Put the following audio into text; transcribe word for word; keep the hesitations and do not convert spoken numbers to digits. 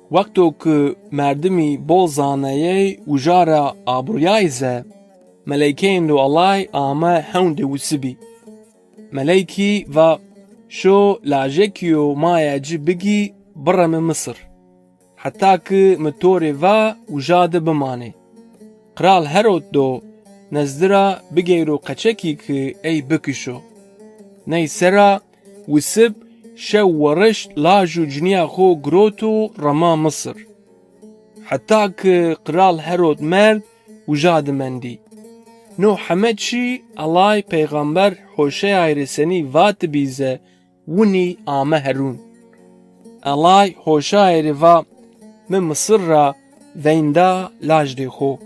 Wexto ki merdimî bol zanayey uja ra abruyay ze, meleykeyêndo Ellay ame hewndê Wisibî. Meleykî va, "Şo lajekîyo maya ci bigî, bireme Misir. Heta ki mi to rê va uja de bimanê. Qral Herod do nezdi ra bigeyro qeçekî ki ey bikişo." Ney sera Wisib şew werişt laj û cinîya xo girot û rema Misir. Heta ki Qral Herod merd, uja de mendî. No heme çî Ellay peyxamber Hoşeyay rê senî vatibî ze winî ame herûn. Ellay Hoşeyay rê va, "Mi Misir ra veynda lajdê xo."